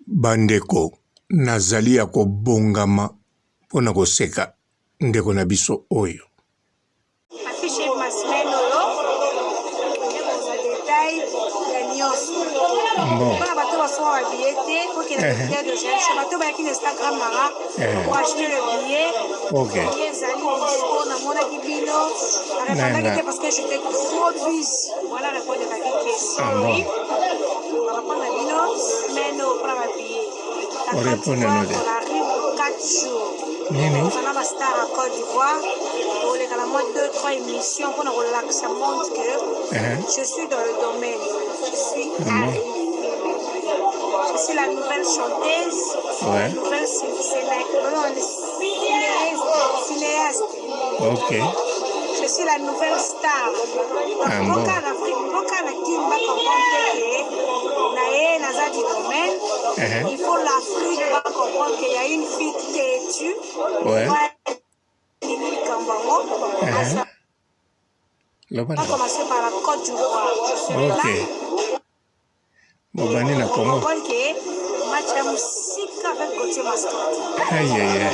Bandeko nazali ya kobongama mpo na koseka ndeko na biso oyo. Affiche ma semaine oyo nde kozwa detail ya nyonso mpona bato basomba ba billet te okende na billet de jeune bato bayaki na Instagram na nga pour acheter le billet. Billet ezali dispo, namonaki bino na repondaki te parce que j'étais trop busy. Voilà, répondre kaki te, sorry. Na répondre na bino semaine oyo mpona ba billet. O répondre no te. On arrive au 4 jours. Nini? Ozala ba star à Côte d'Ivoire. Oleka na mwa 2 3 émissions mpona kolakisa monde que je suis dans le domaine. Je suis arrivée. Je suis la nouvelle chanteuse, la nouvelle cinéaste. Je suis la nouvelle star. Ah, bon. Mboka na Afrique, mboka na Kin ba comprendre te que na ye naza du domaine. Il faut l'Afrique ba comprendre qu'il y a une fille têtue. Alingi likambo yango. Loba Va na. commencer par la Côte d'Ivoire. Je serai là. Bobandi na Congo. Comprendre que match ya mosika avec Gauthier Mascotte. Ayaya.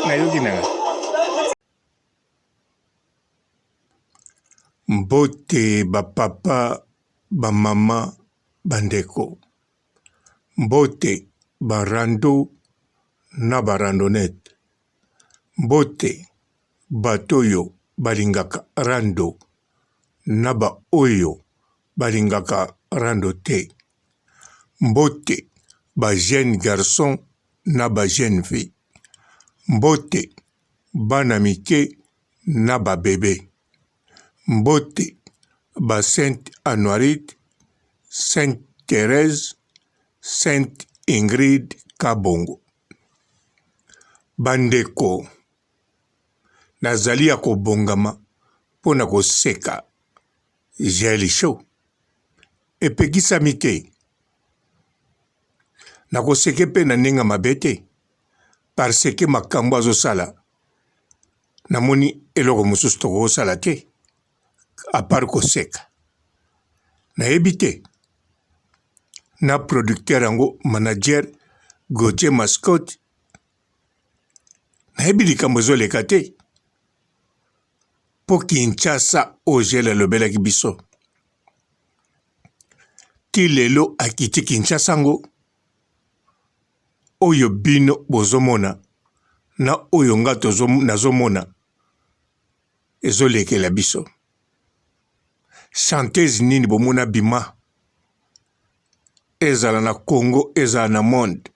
Nayoki nanga. Mbote ba papa, ba mama, ba ndeko. Mbote ba rando na ba randonnette. Mbote bato oyo balingaka rando na ba oyo balingaka rando te. Mbote ba jeunes garçons na ba jeunes filles. Mbote bana mike na ba bebe. Mbote ba Sainte Anuarite, Sainte Therèse, Sainte Ingrid Kabongo. Bandeko, nazali ya kobongama mpo na koseka Jael Show. Epekisami te. Nakoseke mpe na ndenge ya mabe te parce que makambo azosala namoni eloko mosusu tokosala te à part koseka. Nayebi te na producteur yango manager Gauthier Mascotte, nayebi likambo ezoleka te mpo Kinshasa oyo Jael alobelaki biso ti lelo akiti Kinshasa yango oyo bino bozomona na oyo nga nazomona ezolekela biso. Chanteuse nini bomona bima ezala na Congo ezala na monde?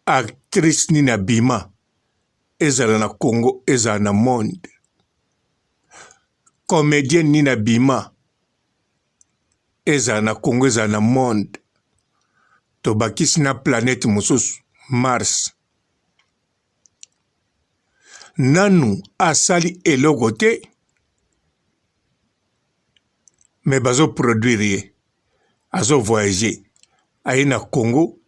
Actrice nini abima ezala na Congo ezala na monde? Comedienne nini abima ezala na Congo ezala na monde? Tobakisi na planète mosusu Mars. Nanu asali eloko te mais bazo produire ye, azo voyager aye na Congo,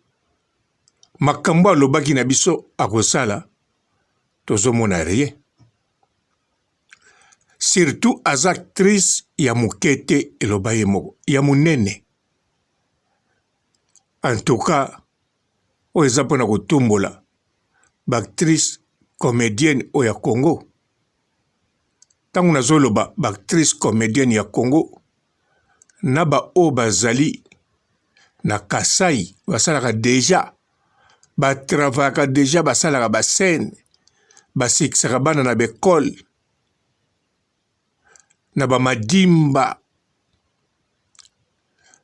makambo alobaki na biso akosala tozomona rien. Surtout aza actrice ya moke te, eloba ye moko, ya monene. En tout cas oyo eza pona kotumbola ba actrice comedienne oyo ya Congo. Tango nazoloba ba actrice comedienne ya Congo na ba oyo bazali na Kasai basalaka dejà, ba travaillaka dejà, basalaka ba scène, basekisaka bana na ba ecole na ba Madimba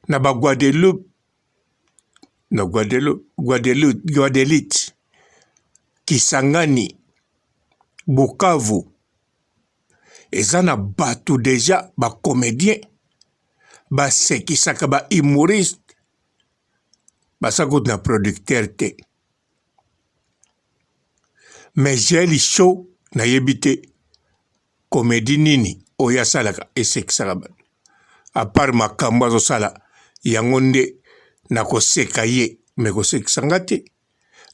na ba Guadeloupe na Guadeloupe, Guadeloupe, Guadelite, Kisangani, Bukavu, eza na bato deja ba comedien basekisaka ba humoriste, baza kutu na producteur te. Mais Jael Show nayebi te comedie nini oyo asalaka esekisaka bato à part makambo azosala yango nde nakoseka ye, me kosekisa nga te,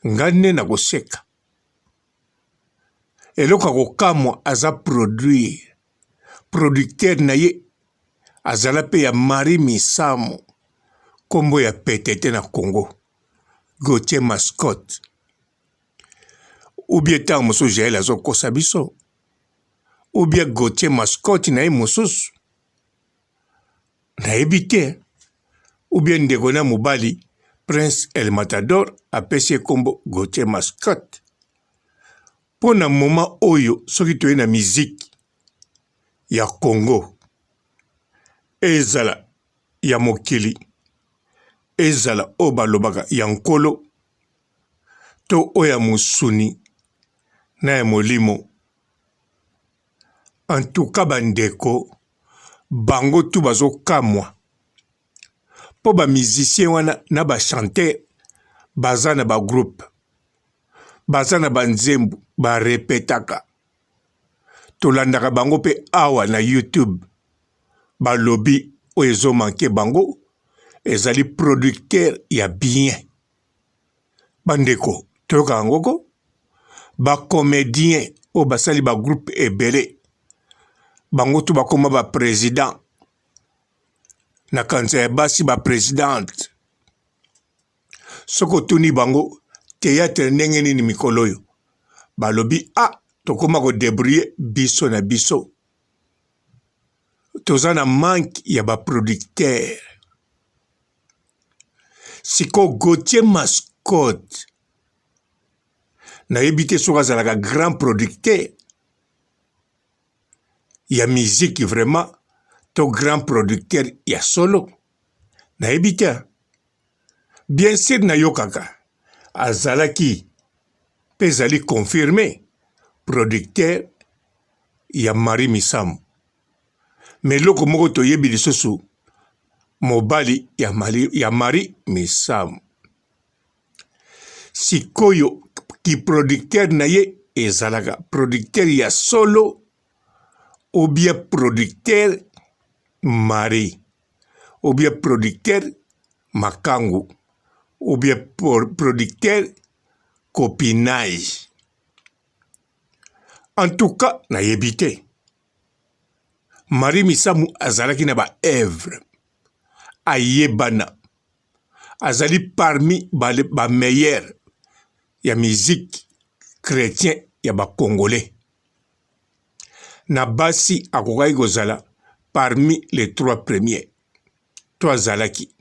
nga nde nakoseka. Eloko ya kokamwa aza produire, producteur na ye azala pe ya Marie Misamu. Kombo ya pete te na Congo. Gauthier Mascotte. Ou bien tango mosusu Jael azokosa biso. Ou bien Gauthier Mascotte na ye mosusu. Nayebi te. Ou bien ndeko na mobali Prince El Matador apesi ye kombo Gauthier Mascotte. Mpo na moment oyo soki toye na musique ya Congo ezala ya mokili ezala oyo balobaka ya Nkolo to oyo ya mosuni na ya molimo. En tout cas ba ndeko bango tout bazokamwa mpo ba musiciens wana na ba chanteurs baza na ba groupe baza na ba nzembo ba repetaka tolandaka bango mpe awa na YouTube balobi oyo ezo manque bango ezali producteur ya bien bandeko toyoka yango ko ba comedien oyo basali ba groupe ebele bango tu bakoma ba president na kanza ya basi ba presidente soki otuni bango theatre ndenge nini mikolo oyo balobi a ah, tokoma ko debrouiller biso na biso toza na manque ya ba producteur sikoyo Gauthier Mascotte nayebi te soki azalaka grand producteur ya musique vraiment to grand producteur ya solo nayebi te bien sur nayokaka azalaki mpe ezali confirme producteur ya Marie Misamu me eloko moko toyebi lisusu mobali ya Marie, ya Marie Misamu sikoyo ki producteur na ye ezalaka producteur ya solo ou bien producteur Marie ou bien producteur makangu ou bien producteur copinage en tout cas nayebi te Marie Misamu azalaki na ba œuvre ayebana azali parmi ba, ba meilleur ya musique chrétien ya ba congolais na basi akokaki kozala parmi les trois premiers to azalaki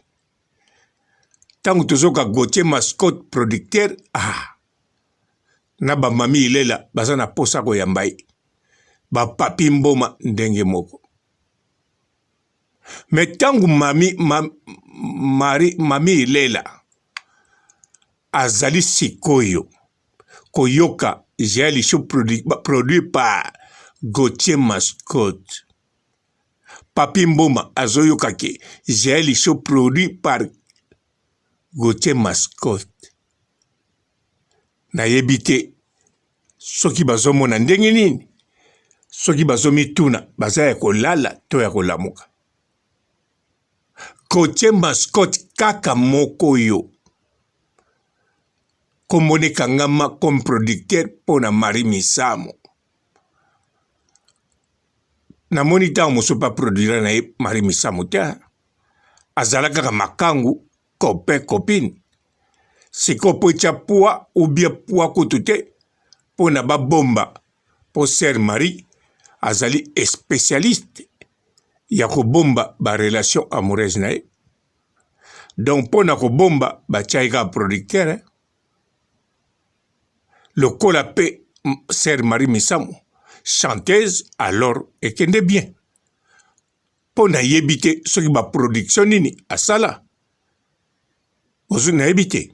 ntango tozoka Gauthier Mascotte producteur ah na ba mami Ilela baza na posa koyamba ye ba papi mboma ndenge moko me ntango mami, ma, mari, mami Ilela azali sikoyo koyoka Jael Show produit, produit par Gauthier Mascotte Papi Mboma azoyoka ke Jael Show produit par Gauthier Mascotte nayebi te soki bazomona ndenge nini soki bazomituna baza ya kolala to ya kolamuka Gauthier Mascotte kaka moko yo kombo nekangama comme producteur mpo na Marie Misamu namoni ntango mosusu mpe aproduira na ye Marie Misamu te azala kaka makangu copain copine sikoyo mpo etya poids ou bien poids kutu te mpo na babomba mpo sœur Marie azali spécialiste ya kobomba ba relation amoureuse na ye donc mpo na kobomba batya ye kaka producteur eh? lokola mpe sœur Marie Misamu chanteuse alors ekende bien mpo nayebi te soki ba production nini asala ozwi nayebi te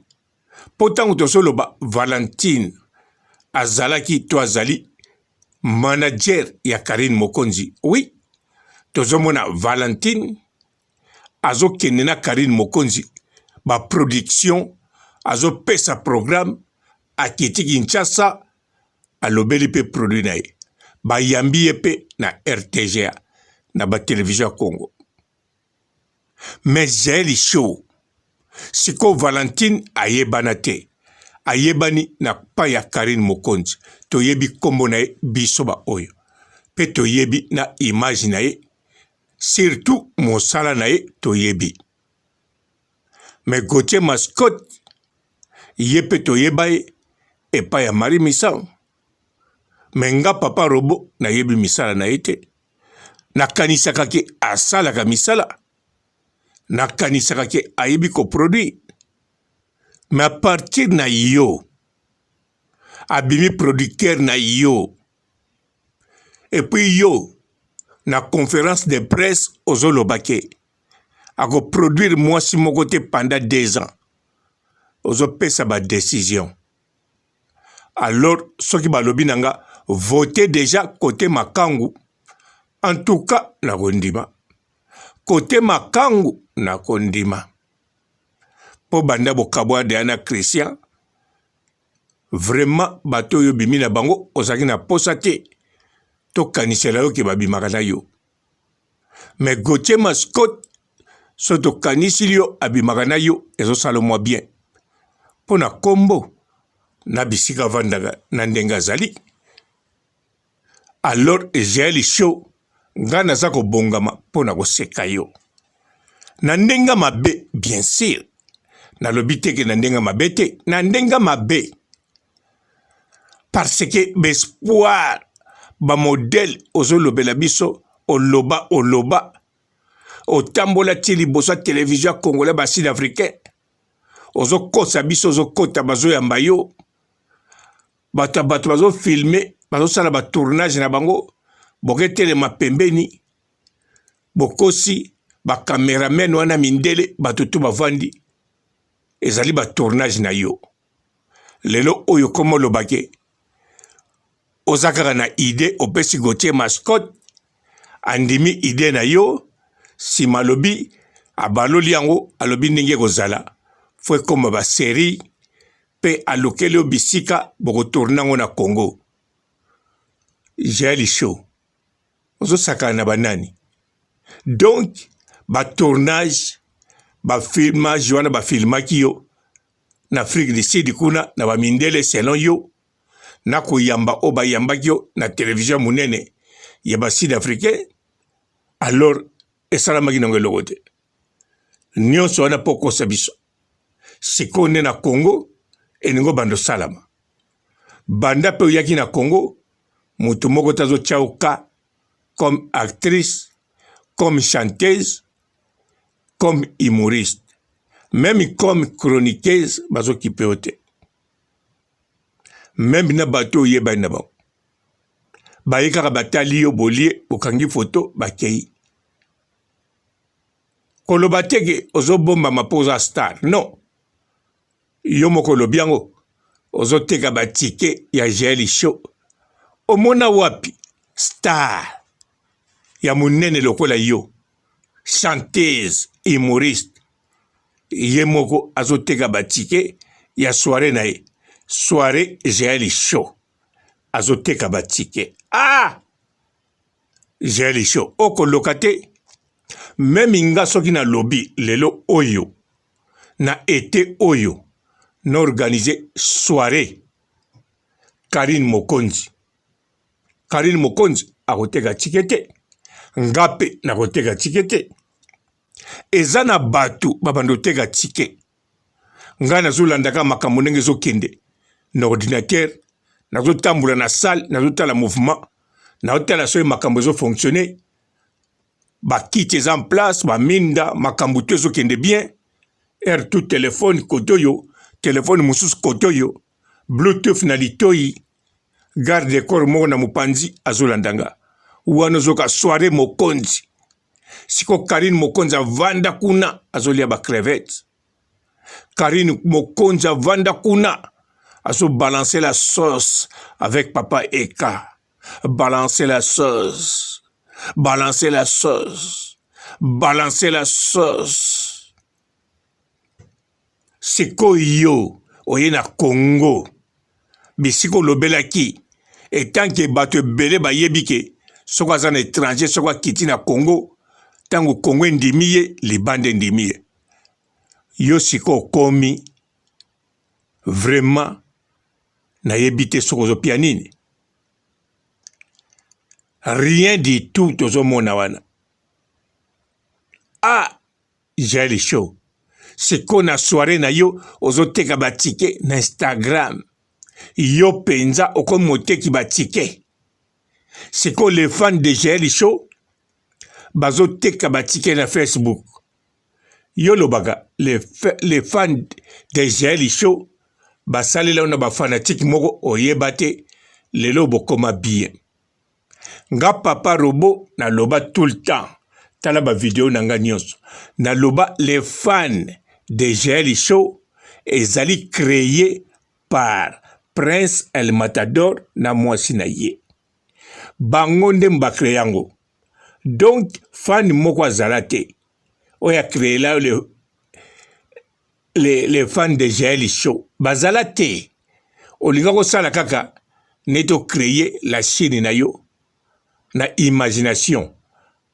mpo ntango tozoloba Valentine azalaki to azali manager ya Carine Mokonzi oui tozomona Valentine azokende na Carine Mokonzi ba production azopesa programme akiti Kinshasa alobeli mpe produit na ye bayambi ye mpe na RTGA na ba television ya Congo mais Jael Show sikoyo Valentine ayebana te ayebani na pa ya Carine Mokonzi toyebi nkombo na ye biso ba oyo mpe toyebi na image na ye surtout mosala na ye toyebi. Mais Gauthier Mascotte ye mpe toyeba ye epai ya Marie Misamu. Mais nga papa robot nayebi misala na ye te. Nakanisaka ke asalaka misala, nakanisaka ke ayebi ko produire. Mais à partir na yo abimi producteur na yo et puis yo na conference de presse ozoloba ke ako produire mwasi moko te pendant 2 ans, ozopesa ba decision. Alors soki balobi na nga vote dejà cote makangu, en tout cas nakondima cote makangu, nakondima po banda bokabwa deja na Christian. Vraiment bato oyo obimi na bango ozalaki na posa te tokanisela yo ke babimaka na yo. Mais Gauthier Mascotte soki tokanisili yo abimaka na yo ezosala mwa bien mpo na kombo na bisika avandaka na ndenge azali. Alors Jael Show, nga naza kobongama mpo na koseka yo na ndenge mabe. Bien sûr nalobi te ke na ndenge mabe te, na ndenge mabe parce que baespoir bamodele ozolobela biso, oloba oloba otambola ti liboso ya televizio ya congolais ba sud africain, ozokosa biso, ozokota bazoyamba yo, bato ya bato bazofilme, bazosala batournage na bango, boketelema pembeni, bokosi bacameraman wana mindele, bato tu bavandi, ezali batournage na yo. Lelo oyo koma olobake oza kaka na idee, opesi Gauthier Mascotte, andimi idee na yo, nsima alobi abaloli yango, alobi ndenge ekozala fo ekoma baserie mpe alukeli yo bisika bokotourne yango na Congo. Jael Show, ozosakana na banani? Donc batournage bafilmage wana bafilmaki yo na Afrique du Sud kuna na bamindele selon yo, na koyamba oyo bayambaki yo na televizio ya monene ya ba sud africain, alors esalamaki nango eloko te. Nyonso wana mpo okosa biso. Sikoyo nde na Congo elingi obanda osalama. Banda mpe oyaki na Congo, moto moko te azotya yo ka comme actrice, comme chanteuse, comme humoriste, meme comme chroniqueuse, bazokipe yo te. Meme na bato oyebani na bango baye kaka batali yo, bolie, bokangi foto, bakei. Koloba te ke ozobombama mpo oza star, non. Yo moko olobi yango, ozoteka batike ya Jael Show. Omona wapi star ya monene lokola yo, chanteuse humoriste, ye moko azoteka batike ya soirée na ye, soirée Jael Show, azoteka batike? Ah, Jael Show, okoloka te. Meme nga soki nalobi lelo oyo na ete oyo na organise soirée Karine Mokonzi, Karine Mokonzi akoteka tike te, nga mpe nakoteka tike te. Eza na bato babanda oteka tike, ngai nazolandaka makambo ndenge ezokende na ordinateur, nazotambola na salle, nazotala mouvement, nazotala soki makambo ezofonctionne, bakiti eza en place, baminda, makambo to ezokende bien. Heure tout telefone kote oyo, telefone mosusu kote oyo, bluetooth na litoi, garde corps moko na mopanzi azolanda nga wana, ozoka soirée Mokonzi. Siko Karine Mokonzi avanda kuna azolia ba crevette, Karine Mokonzi avanda kuna azobalancer la sauce avec papa Eka, balancer la sauce, balancer la sauce, balancer la sauce. Sikoyo yo oye na Congo, bisika olobelaki etanke bato ebele bayebi ke soki aza na étranger, soki akiti na Congo, ntango Congo endimi ye, libanda endimi ye. Yo sikoyo okomi vraiment, nayebi te soki ozopia nini, rien du tout tozomona wana. Ah, Jael Show, Sikoyo na soiree na yo ozoteka ba ticket na Instagram. Yo penza okomi moteki ba ticket. Sikoyo les fans de Jael Show bazoteka ba ticket na Facebook. Yo olobaka les, les fans de Jael Show basalela yo na ba fanatique moko oyeba te lelo bokoma bien. Nga papa robot na loba tout le temps tala ba video na nga nionso na loba les fans de Jael show ezali cree par prince El Matador na mwasi na ye bango nde ba cree yango donc fan moko azala te oyo a creela le les, les fans de Jael Show bazala te olinga kosala kaka neti ocreye la chaîne na yo na imagination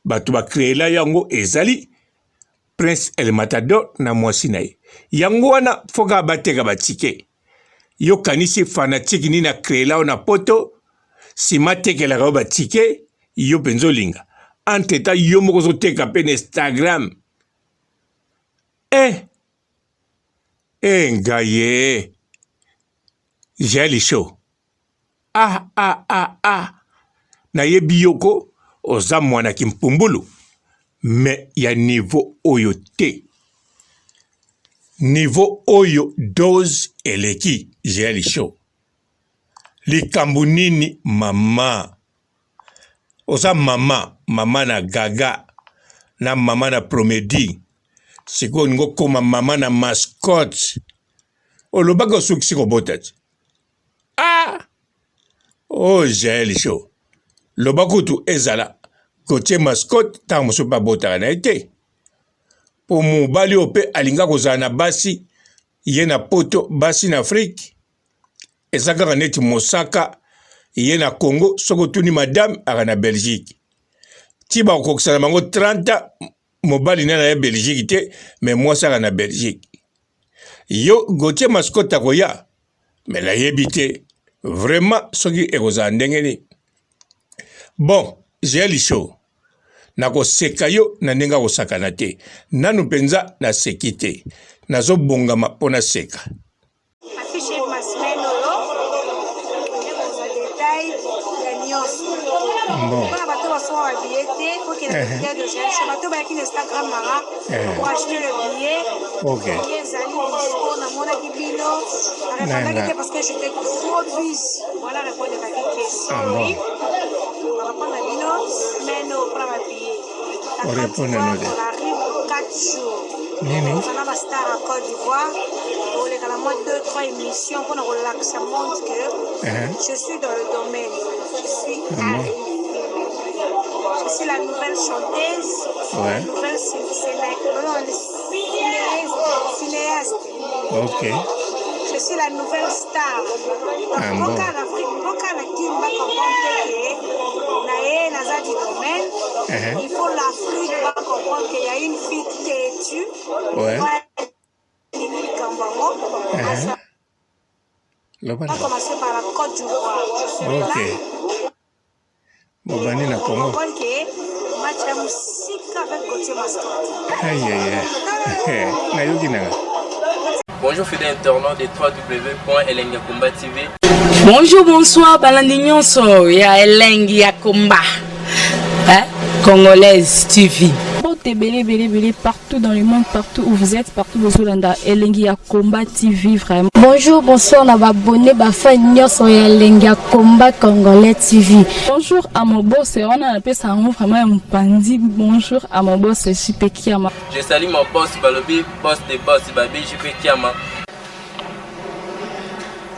bato bacreela yango ezali prince el matador na mwasi na ye yango wana foka bateka batike yo kanisi fanatique nini acreela yo na poto nsima atekelaka yo batike yo mpenza olinga entre temps yo moko ozoteka mpe na instagram Eh! Eh ngai eh! Jael Show. Ah ah ah ah! Nayebi yo ko oza mwana kimpumbulu mais ya niveau oyo te. Niveau oyo dose eleki Jael Show. Likambo nini mama? Oza mama, mama na gaga na mama na promedi sikoyo olingi okoma mama na mascotte olobaki osukisi kobota ti ah oh jael show loba kutu ezala kotie mascotte ntango mosusu mpe abotaka na ye te mpo mobali oyo mpe alinga kozala na basi ye na poto basi na afrike eza kaka neti mosaka ye na congo soki otuni madame aka na belgique ti bakokokisa na bango 30 ans mobali na ye belgique te me mwasi aka na belgique yo gautier mascotte akoya me nayebi te vraiment soki ekozala ndenge nini bon jael show nakoseka yo na ndenge akosakana te nanu mpenza naseki te nazobongama mpo naseka Affiche ebima semaine oyo ekozwa detail ya nyonso mpona bato basomba ba billet te kokende na billet de jeune bato bayaki na Instagram nanga pour acheter le billet billet ezali dispo namonaki bino narepondaki te parce que j'étais trop busy voilà répondekaki te sorry narepondre bino semaine oyo mpona ba billet na Côte d'Ivoire on arrive au 4 jours Nini? Oza na ba star ya Cote d'Ivoire, oleka na mwa 2 3 émissions pona kolakisa monde que uh -huh. je suis dans le domaine, je suis uh -huh. arrivée. Je suis la nouvelle chanteuse, ouais. nouvelle cinéaste. Ok. Je suis la nouvelle star. Ah, bon. Mboka na Afrique, mboka na Kin ba comprendre que na ye naza du domaine. Uh -huh. Il faut l'Afrique va comprendre qu'il y a une fille têtue. Ouais. Alingi likambo yango. Uh-huh. Loba On va commencer par la Côte d'Ivoire. Je serai Ok. là. Bobandi na Congo. Comprendre que match ya mosika avec Gauthier Mascotte. Aïe aïe aïe. Nayoki nanga. Bonjour fidèles internautes de www.elengakomba TV. Bonjour, bonsoir, balandi nyonso ya elengi ya komba. Hein? Congolaise TV. Mbote ebele ebele ebele partout dans le monde, partout où vous êtes, partout bozolanda elengi ya combat TV vraiment. Bonjour, bonsoir na ba abonné ba fan nyonso ya elengi ya combat congolais TV. Bonjour à mon boss, wana napesa yango vraiment ya mopanzi. Bonjour à mon boss JP Kiama. Je salue mon boss Balobi, boss des boss, Babi JP Kiama.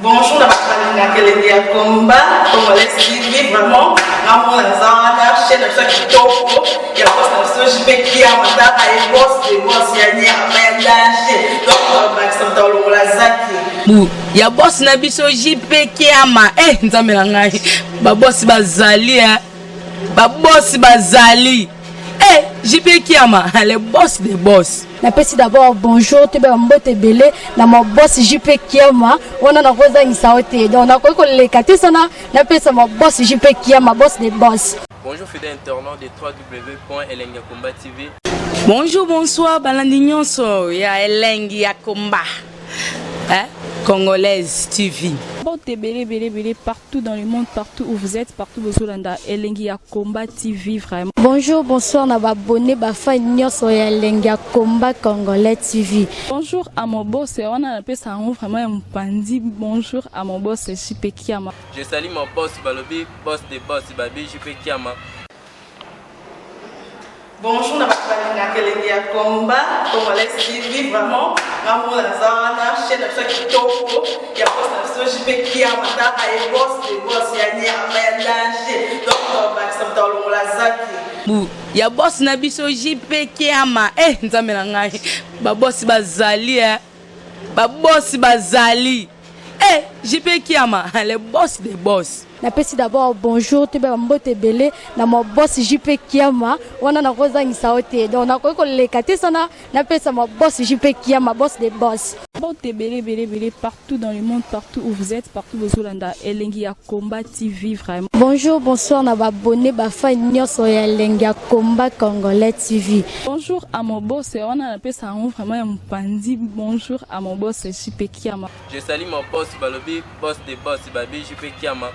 Bonjour na bato balingaka elengi ya combat congolais TV vraiment ngamona naza wana chaîne na biso ya kitoko ya boss na biso JP Kiama tala ye boss de boss ya nyama ya danger donc bakisa moto alongola zaki Bu ya boss na biso JP Kiama eh nzambe na ngai ba boss bazali eh ba boss bazali eh JP Kiama le boss des boss. Napesi d'abord bonjour toyeba ba mbote ebele na ma boss JP Kiama wana nakozangisa yo te donc nakoki koleka te sana napesa ma boss JP Kiama boss des boss. Bonjour fidèles internautes de www.elengakomba TV. Bonjour, bonsoir, balandi nyonso ya Elengi ya Combat, hein? Congolaise TV. Mbote ebele ebele ebele partout dans le monde, partout où vous êtes, partout bozolanda Elengi ya Combat TV vraiment. Bonjour, bonsoir na ba abonné, ba fan nyonso ya Elengi ya Combat Congolais TV. Bonjour à mon boss, wana napesa yango vraiment ya mopanzi. Bonjour à mon boss JP Kiama. Je salue mon boss balobi boss de boss babi JP Kiama. Bonjour na bato balingaka Elengi ya Combat Congolais TV, vraiment nga mona naza wana, chaîne na biso ya kitoko ya boss na biso JP Kiama. Taka ye boss de boss ya nyama ya danger, donc tobakisa moto alongola zaki. Bu ya boss na biso JP Kiama. Eh, nzambe na ngai, babosi bazali, eh. Babosi bazali, eh, JP Kiama, le boss des boss. Napesi d'abord bonjour, toyeba bambote ebele na ma boss JP Kiama. Wana nakozangisa yo te, donc nakoki koleka te sana napesa ma boss JP Kiama, boss de boss. Mbote ebele ebele ebele partout dans le monde, partout où vous êtes, partout bozolanda Elengi ya Combat TV vraiment. Bonjour, bonsoir na ba abonné, ba fan nyonso ya Elengi ya Combat Congolais TV. Bonjour à mon boss, wana napesa yango vraiment ya mopanzi. Bonjour à mon boss JP Kiama. Je salue mon boss balobi boss de boss babi JP Kiama.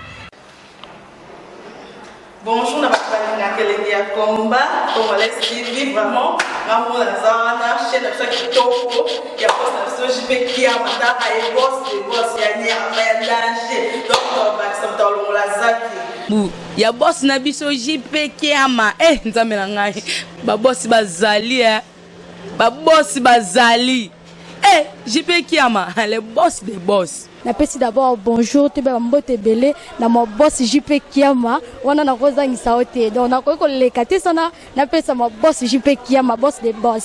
Bonjour na bato balingaka Elengi ya Combat Congolais TV, vraiment nga mona naza wana, chaîne na biso ya kitoko ya boss na biso JP Kiama. Taka ye boss de boss ya nyama ya danger, donc tobakisa moto alongola zaki. Bu ya boss na biso JP Kiama. Eh, nzambe na ngai, babosi bazali, eh. Babosi bazali, eh, JP Kiama, le boss des boss. Napesi d'abord bonjour, toyeba bambote ebele na ma boss JP Kiama. Wana nakozangisa yo te, donc nakoki koleka te sana napesa ma boss JP Kiama, boss de boss.